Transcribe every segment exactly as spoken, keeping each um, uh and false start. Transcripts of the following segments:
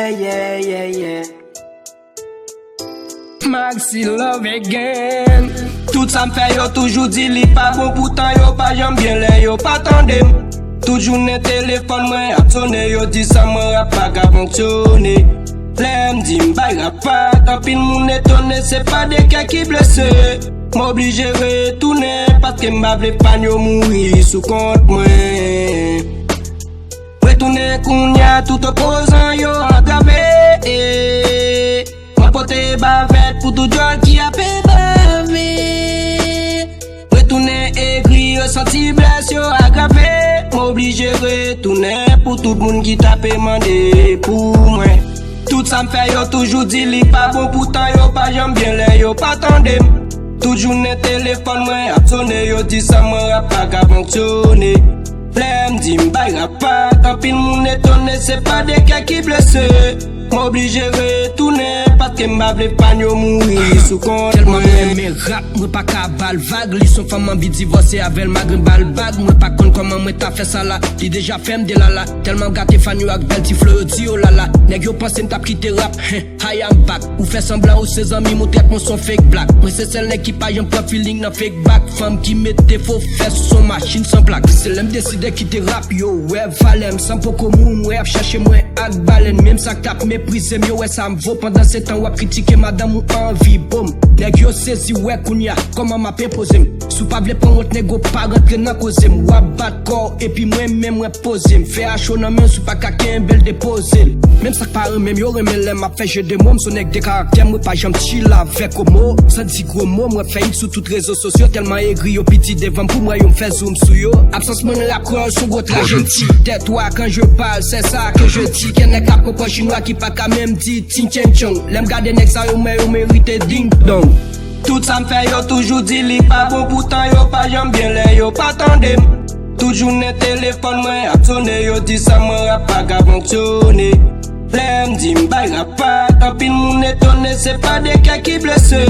Yeah, yeah, yeah. Maxi Love again. Tout sa m fè yo toujou di li pa bon, poutan yo pa janm byen lè yo pa tande m. Tout jounen telefòn mwen ap sone, yo di sa mwen rap pa ka fonksyone. Lè m di m bay rap pa, anpil moun etone, se pa de kè ki blese. M oblije retounen, paske m pa vle fan yo mouri sou kont mwen. Retounen kounya, tout opozan yo antrave. Mwen pote bavèt pou tout djòl ki ap enbave. Retounen egri, yo santi blès yo agrave. M oblije retounen pou tout moun ki t ape mande pou mwen. Tout sa m fè yo toujou di li pa bon, poutan yo pa janm byen lè yo pa tande m. Tout jounen telefòn mwen ap sone, yo di sa mwen rap pa ka fonksyone. Lè m di m bay rap pa, anpil moun etone, se pa de kè ki blese. M oblije retounen, paske m pa vle fan yo mouri sou kont mwen. Tèlman mwen renmen rap, mwen pa ka ba l vag. Li s on fanm m anvi divòse avè l, malgre m ba l bag. Mwen pa konn kòman mwen ta fè sa la, li deja fè m delala. Tèlman m gate fan yo ak bèl ti flo, yo di olala. Nèg yo panse m t ap kite rap, hen, I am back. Ou fè sanblan ou se zanmi m, ou trèt mwen s on fake black. Mwen se sèl nèg ki pa janm pran feeling nan fake back. Fanm ki mete fo fès sou machin san plak. Se lè m deside kite rap, yo wè valè m. San poko mou, m wè y ap chache mwen ak balèn. Menm sa k t ap meprize m, yo wè sa m vo. Pandan se tan w ap kritike madanm ou anvi bo m. Nèg yo sezi wè kounya kòman m ap enpoze m. Si w pa vle pran wont, nego, pa rantre nan koze m. W ap bat kò w, epi mwen menm mwen poze m. Fè a cho nan men w, si w pa ka kenbe l, depoze l. Menm sa k pa renmen m, yo renmen lè m ap fè jeu de mots. M s on nèg de karaktè, mwen pa janm chill avèk omo. San di gwo mo, mwen fè hit sou tout rezo sosyo. Tèlman egri yo piti devan m, pou m wè yo m fè zoom sou yo. Absans mwen nan rap kreyòl s on gwo trajedi. Tais-toi quand je parle, c'est ça que je dis. Kèk nèg k ap konprann chinwa ki pa ka menm di ting tcheng tchong. Lè m gade nèg sa yo, m wè yo merite ding dong. Tout sa m fè yo toujou di li pa bon, poutan yo pa janm byen lè yo pa tande m. Tout jounen telefòn mwen ap sone, yo di sa mwen rap pa ka fonksyone. Lè m di m bay rap pa, anpil moun etone, se pa de kè ki blese.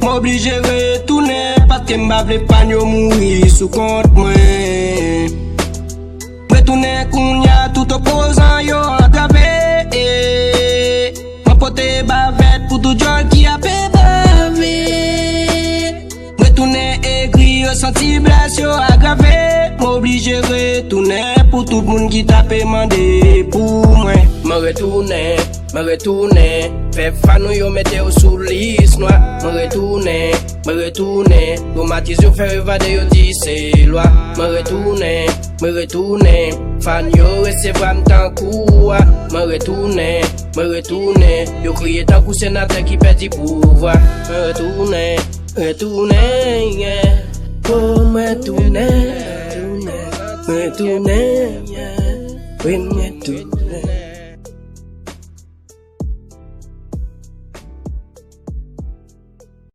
M oblije retounen, paske m pa vle fan yo mouri sou kont mwen. Retounen kounya, tout opozan yo antrave. Mwen pote bavèt pou tout djòl ki ape bave. Retounen egri, yo santi blès yo agrave. M oblije retounen pou tout moun ki t ape mande pou mwen. Mwen retounen, mwen retounen. Fè fan nou yo mete w sou lis nwa. Mwen retounen, mwen retounen. Romatiz yo fè evade, yo di se lwa. Mwen retounen, mwen retounen. Fan yo resevwa m tankou wa. Mwen retounen, mwen retounen. Yo kriye tankou senatè ki pèdi pouvwa. Mwen retounen, retounen, yeah. Oh, mwen retounen, mwen retounen, yeah. Wi, mwen retounen.